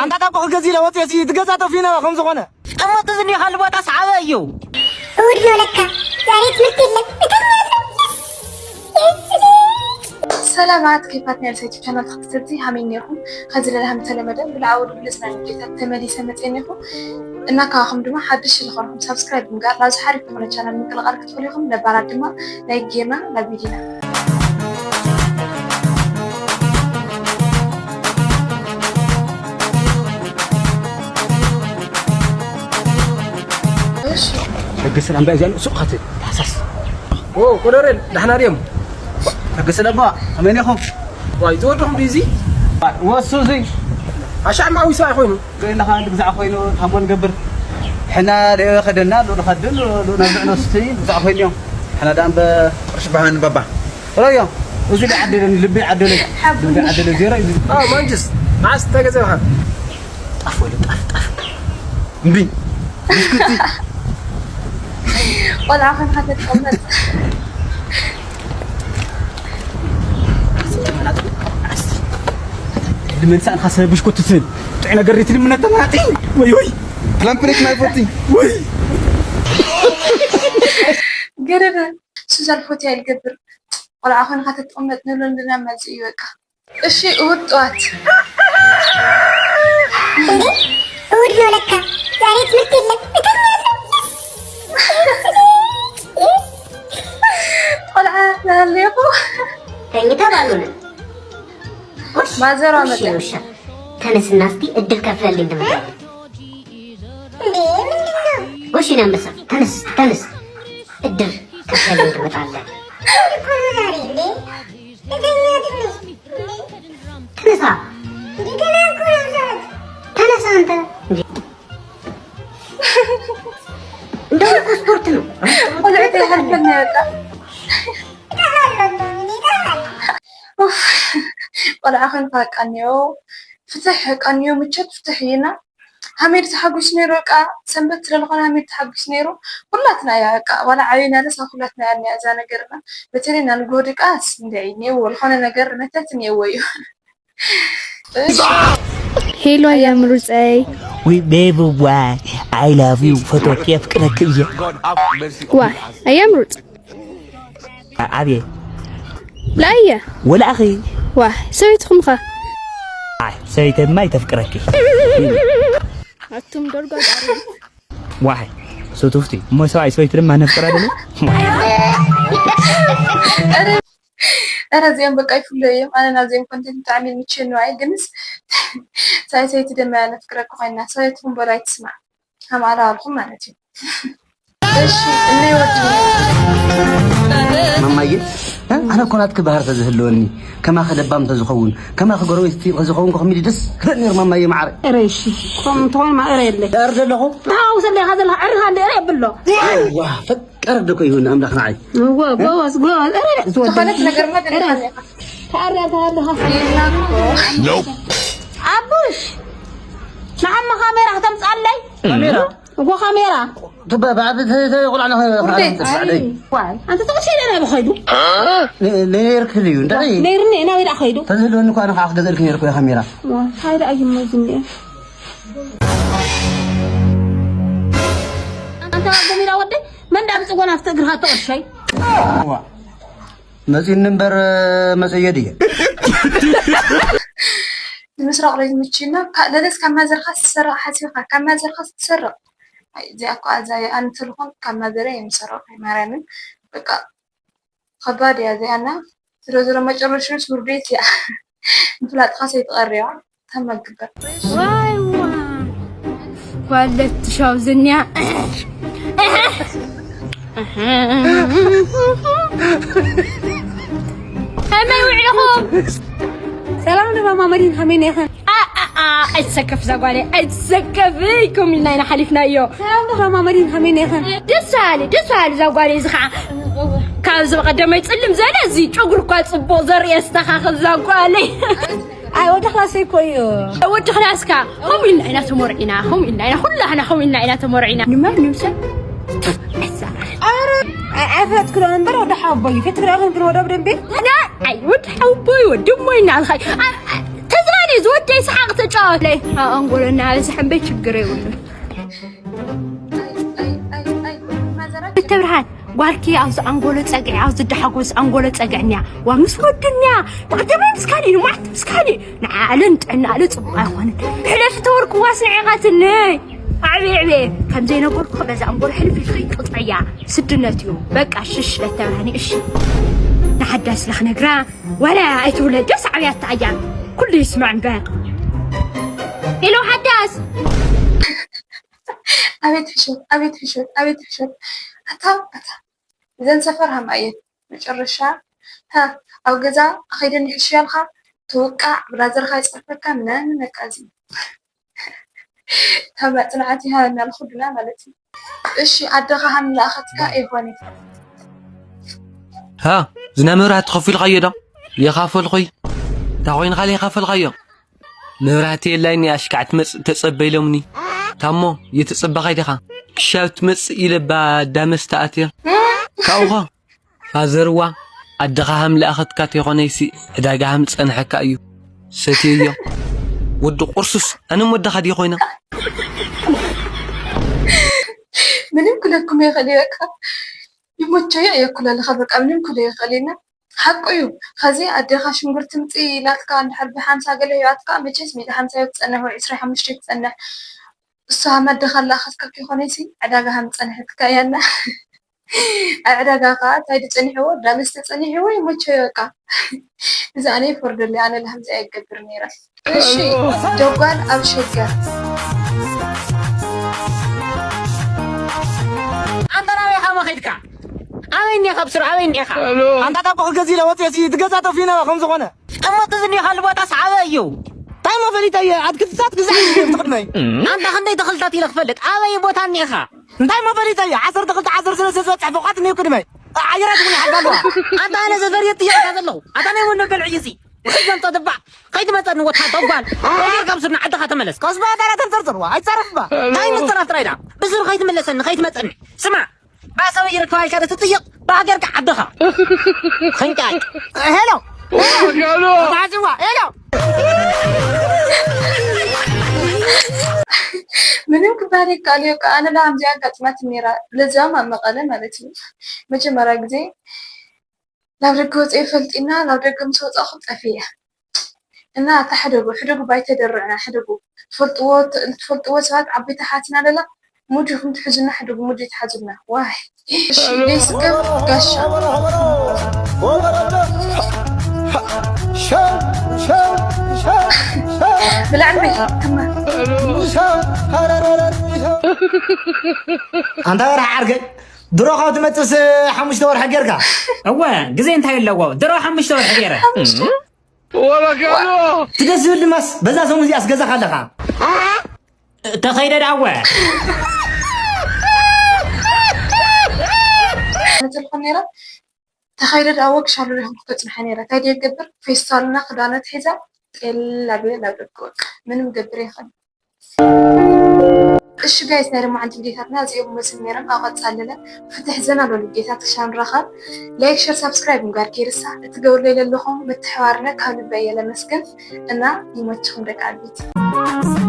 ኣንታ ታኮ ክገዝእ ኢለ ወፅየ፣ እቲ ገዛ ጠፊኡና ከም ዝኾነ። እሞ እቲ ዝኒኻሉ ቦታ ሰዓበ እዩ። እሑድ ነው ለካ ዛሬ ትምህርት የለም። እተኛለሁ። ሰላማት ኬፋት ናይ ዩቱብ ቻናል ተኸተልቲ ሃመይ ኔርኩም። ከዚ ለለ ከም ተለመደ ብልዓዊ ብልጽ ናይ ውዴታት ተመሊሰ መጽየ ኔርኩም። እና ካባኹም ድማ ሓድሽ ዝኾንኩም ሳብስክራይብ ምግባር ናብዚ ሓሪፍ ዝኾነ ቻናል ምቅልቃል ክትኽእሉ ኢኹም። ነባራት ድማ ላይክ ጌርና ናብ ቪዲዮና። ሕጊ ሰላም እንታይ እዚኣ ሱቕ ካትብል ሃሳስ ኦ ኮሎኔል ዳሕና ድዮም? ሕጊ ሰላም ከመይ ኢኹም? ዋይ ዝወድኹም ድዩ እዚ? ወሱ እዚ ኣሻዕ ማዊሳ ኮይኑ ኮይና ከኣ ግዛዕ ኮይኑ ታሞ ንገብር ሕና ደዮ ከደና ሎ ንኸድን ሎ ናብ ዝዕነስቲ ግዛዕ ኮይንዮም ሕና ደኣ እምበ ቅርሺ በሃኒ ባባ ረዮ እዚ ደዓደለኒ ልቢ ዓደለይ ልቢ ዓደለ ዜሮ እዩ ኣዎ ማንጅስ መዓስ እንታይ ገዛ ኢኻ? ጣፍ ወለ ጣፍ ጣፍ እምቢ ብስኩቲ ቆልዓ ኮንካ ተትቀመጥ ልመንሳእንካ ሰብ ብሽኩቲ ትብል ጥዑይ ነገር ትልምነ ተማጢ ወይ ወይ ፕላምፕሌት ናይ ፈቲ ወይ ገደደ ሱዛን ፎቲ ኣይልገብር ቆልዓ ኮንካ ተትቀመጥ ንብሎ ንድና መጽእ እዩ በቃ እሺ እሑድ ጠዋት እንዴ እሑድ ነው ለካ ዛሬ ትምህርት የለም። እተኛለሁ። ቆልዓ ናሃለኹ ተኝታ ባሉን ማዘሯ መጣ ውሻ ተነስና እስቲ እድር ከፍለልኝ ትመጣለህ። እንዴ ምንድን ነው? እሺ የኔ አንበሳ ተነስ ተነስ እድር ከፍለልኝ ትመጣለህ። እሑድ እኮ ነው ዛሬ። እንዴ እተኛ ትንሽ። እንዴ ተነሳ እንዴ ገና እኮ ነው ሰዓት። ተነሳ አንተ እንዴ እንደው እኮ ስፖርት ነው። ቆልዑት ይሓልፈና በቃ እጠፋለሁ እንደውም እኔ እጠፋለሁ። ኡፍ፣ ቆልዓ ኮንካ ቀንዮ ፍትሕ ቀንዮ ምቸት ፍትሕ እይና ሃሚድ ተሓጒስ ነይሩ በቃ ሰንበት ስለዝኾነ ሃሚድ ተሓጒስ ነይሩ ኩላትና እያ በቃ ዋላ ዓብይና ደስ ኣብ ኩላትና እያ እኒኣ እዛ ነገርና በተለይ ናንጎ ድቃስ እንደ እኔዎ ዝኾነ ነገር መተት እኔዎ እዩ ሄሎ ኣያ ምሩፀይ ውይ ቤብዋ I love you ፈቶኪ የፍቅረኪ እየ ዋይ ኣያ ምሩፅ ኣቤ ለኣየ ወላእኺ ዋይ ሰበይትኹምኸ ኣይ ሰበይተይ ድማ ይተፍቅረኪ ኣቱም ደርጓ ዋይ ሱቱፍቲ እሞ ሰብኣይ ሰበይቲ ድማ ነፍቅር ኣደለ ኧረ እዚኦም በቃ ይፍለዩ እዮም ኣነ ናብዚኦም ኮንቴንት ብጣዕሚ ምችኑ ኣይ ግንስ ሳይ ሰይቲ ደማ ነፍቅረኩ ኮይና ሰበይትኹም በሉ ኣይትስማዕ ከም ኣላዋልኩም ማለት እዩ እሺ እነይ ወዲ ማማዬ እ? ኣነ እኮ ናትኪ ባህር ተዝህልወኒ ከማኺ ለባም ተዝኸውን ከማኺ ጎረቤት ተዝኸውን ከኹም ኢሉ ደስ ክብል ነይሩ ማማዬ ማዓረ እረ እሺ ከም ትኾን ማእረ የለ ዳር ዘለኹ ታው ዘለኻ ዘለኻ ዕርኻ እንደ እረ የብሎ ዋ ፈቀር ደኮ ይሁን ኣምላኽ ንዓይ እወ ጎበዝ ጎበዝ እረ ዝወደ ዝኾነት ነገርማ ደንካለ ታሪያ ታለኻ ኣቡሽ ንዓማ ካሜራ ከተምፅኣለይ ካሜራ እጎ ካሜራ ተባባዕቲ ተቆልዓ ዋይ ኣንተ ተቕሽ ኢለ ናይ ብኸይዱ ነይርክልዩ እንታይ ነይርኒ ናበይ ደኣ ኸይዱ ተዝህልወኒ እኳ ንኻ ክገዘእልክ ነይርኩ እያ ካሜራ ዋይ እንታይ ደኣ ይመዝኒ ኣንተ ጎሚራ ወደይ መን ደኣ ብፅጎና ኣብቲ እግርኻ ተቕርሸይ መፂኒ እምበር መፀዮ ድየ ንምስራቕ ለይምችና ለለስ ካብ ማዘርካ ስትሰርቕ ሓሲብካ ካብ ማዘርካ ስትሰርቕ እዚኣ እኮ ኣዛ ኣነ ተልኾን ካብ ማዘረ የምሰርቕ ማርያምን በቃ ከባድ እያ እዚኣ እና ዝሮ ዝሮ መጨረሽስ ውርደት እያ ምፍላጥካ ሰይትቐርያ ተመግበር ዋይ ዋ ጓለት ትሻው ዝንያ ከመይ ውዕልኹም ሰላም ዶ ማማ መዲን ከመይ ነይኸን ኣይትሰከፍ እዛ ጓለይ ኣይትሰከፍ ከም ኢልና ኢና ሓሊፍናዮ ሰላም ዶ ማማ መዲን ከመይ ነይኸን ደስ በሃሊ ደስ በሃሊ እዛ ጓለይ እዚ ከዓ ካብዚ በቀደመይ ፅልም ዘለ እዚ ጨጉሪ እኳ ፅቡቅ ዘርኢ የስተካክል እዛ ጓለይ ኣይ ወዲ ክላሰይ እኮ እዩ ወዲ ክላስካ ከምኡ ኢልና ኢና ተመርዒና ከምኡ ኢልና ኢና ኩላህና ከምኡ ኢልና ኢና ተመርዒና ንመን ንምሰል ኣይፈለጥክሎን እምበር ወዲ ሓቦ እዩ ፈትክዳኹም ግን ወደብ ደንቤ ኣይ ወዲ ሓቦ እዩ ወዲ እሞ ኢና ተዝናነ ዝወደይ ሰሓቕ ተጫወትለይ። ኣብ ኣንጎሎ እናበዝሐ እምበይ ችግር የብሉን። ተብርሃን ጓልኪ ኣብዚ ኣንጎሎ ጸግዒ፣ ኣብዚ ደሓጎስ ኣንጎሎ ጸግዕንያ ዋ ምስ ወድንያ ብቕደመ ምስ ካሊእ ንማዕት ምስ ካሊእ ንዓእልን ጥዕናእልን ጽቡቕ ኣይኾንን። ሕለፊ ተወርክዋስ ንዒቓትኒ። ኣዕቤ ኣዕቤ ከም ዘይነገርኩ በዛ ኣንጎሎ ሕልፊ ኢልኺ ቅጥዕያ ስድነት እዩ። በቃ ሽሽ ለተብርሃኒ እሺ። ንሓዳስ ለኽነግራ ዋላ ኣይትውለድ ደስ ዓብያት ተኣያ ኩሉ ይስማዕ እምበር። ኢሎ ሓዳስ ኣቤት ሕሾት ኣቤት ሕሾት ኣቤት ሕሾት። ኣታ ኣታ እዘን ሰፈር ሃማ እየን። መጨረሻ ሃ ኣብ ገዛ ኣኸይደ ንሕሽ ያልካ ትውቃዕ ብራዘርካ ይጸርፈካ ምናምን በቃ እዚ ሃማ ጽንዓት ይሃበና ለኹልና ማለት እዩ። እሺ ኣደኻ ሃም ለኣኸትካ ይኾን እዩ። ሃ ዝና መብራህቲ ከፊልካዮ ዶ? የኻፈልኹይ። እንታይ ኮይንካ ለይኻፈልካዮ? መብራህቲ የላይኒ ኣሽካዕ ትመጽእ ተጸበ ኢሎምኒ። ታሞ የተጸበኻይ ዲኻ? ክሻብ ትመጽእ ኢለ ባ ዳመስ ተኣትየ። ካብኡኸ ፋዘርዋ ኣደኻ ሃም ለኣኸትካ ተይኾነይሲ ዕዳጋ ሃም ጸንሐካ እዩ። ሰትየዮ ወዲ ቁርሱስ ኣነ ወደኻ ድየ ኮይና። ምንም ክለኩም ይኽእል እዩ በቃ ይሞቸዮ እየ እኩል ኣለኻ በቃ ምንም ክለ ይኽእል ኢና ሓቁ እዩ። ከዚ ኣዴኻ ሽንጉርቲ ምፂ ኢላትካ እንድሕር ብሓምሳ ገለ ሂባትካ መቸስ ሚእቲ ሓምሳ እዮ ትፀንሕ ወይ ዕስራ ሓሙሽተ ትፀንሕ። እሱ ሃም ኣዴኻ ኣላኻትካ ከይኾነይሲ ዕዳጋ ሃም ፀንሐትካ እያ እና ኣብ ዕዳጋ ከዓ እንታይ ድፀኒሕዎ ዳመስ ተፀኒሕዎ ይሞቸዮ በቃ። እዚ ኣነ ይፈርደሉ ኣነ ለሃምዚ ኣይገብር ነይረ። እሺ ደጓል ኣብ ሸገር ኣንተ ናበይ ኢኻ መኺድካ? ኣበይ እኒኻ ብስሩ ኣበይ እኒኻ? ኣንታ ካብ ክገዝ ኢለ ወፅየ እቲ ገዛ ጠፊኡ ነበረ ከም ዝኾነ እሞ እቲ ዝኒኻሉ ቦታ ሰዓበ እዩ። እንታይ እሞ ፈሊጠ እየ ኣትክልትታት ግዛዕ ኢለ ብትቕድመይ ኣንታ ክንደይ ተኽልታት ኢለ ክፈልጥ ኣበይ ቦታ እኒኻ? እንታይ እሞ ፈሊጠ እየ ዓሰርተ ክልተ ዓሰርተ ሰለስተ ዝበፅሕ ፎቓት እኒኦ ቅድመይ ኣየራት እውን ይሓልፋ ኣለዋ። ኣንታ ኣነ ዘፈርየ ጥያቄ ዘለኹ ኣታ ናይ ወኖ በልዕ እዩ እዚ ከይትመፀኒ ወታ ደጓል ወዲር ካብ ስርና ዓድኻ ተመለስ። ከስባ ታራ ተንጠርጥርዋ ኣይትፀረፍባ። እንታይ ምጥራፍ ጥራይ ዳ ብስሩ ከይትመለሰኒ ከይትመፀኒ ስማ ባሰበ ይርከባ ኢልካ ዶ ትጥይቕ ብሃገርካ ዓድኻ። ኽንቃይ ሄሎ ተዓፅዋ ሄሎ ምንም ክበሃል ይከኣል እዩ። ኣነ ዳ ከምዚኣ ኣጋጥማትኒ ነይራ ለዚኦም ኣብ መቐለ ማለት እዩ። መጀመርያ ግዜ ናብ ደገ ወፅየ ፈልጢና ናብ ደገ ምስ ወፃእኹ ጠፊአ እና እታ ሕደጉ ሕደጉ ባይተደርዕና ሕደጉ ትፈልጥዎ ትፈልጥዎ ሰባት ዓበይቲ ሓትና ለላ ሙድ ኢኹም ትሕዙና ሕደጉ ሙድ ይትሓዙና ዋይ እሺ ደይስከም ጋሻ ብላዕሊ ቤት ትማ ኣንታ ወርሒ ዓርከይ ድሮ ካብ ትመፅእስ ሓሙሽተ ወርሒ ጌርካ እወ ግዜ እንታይ ኣለዎ ድሮ ሓሙሽተ ወርሒ ገይረ እቲ ደስ ዝብል ድማስ በዛ ሰሙን እዚኣስ ገዛኻ ኣለኻ ተኸይደ ዳወ ተልኮ ነይረ ተኸይደ ዳወ ክሻሉ ሪኹም ክተፅንሐ ነይረ እንታይ ድየ ገብር ፌስታልና ክዳነት ሒዛ ጤል ኣቢለ ናብ ደገ ወፅእ ምንም ገብር የኸን እሺ ጋይስ ናይ ሎማዓንቲ ቪዲዮታትና እዚኦም መስል ነይሮም ኣብ ቀፃሊ ለ ፍትሕ ዘና በሉ ጌታት ክሻብ ንራኸብ like share subscribe ምግባር ከይርሳዕ እትገብርለይ ዘለኹም ምትሕባርነ ካብ ልበይ እየ ለመስግን እና ይመችኹም ደቂ ኣልቢት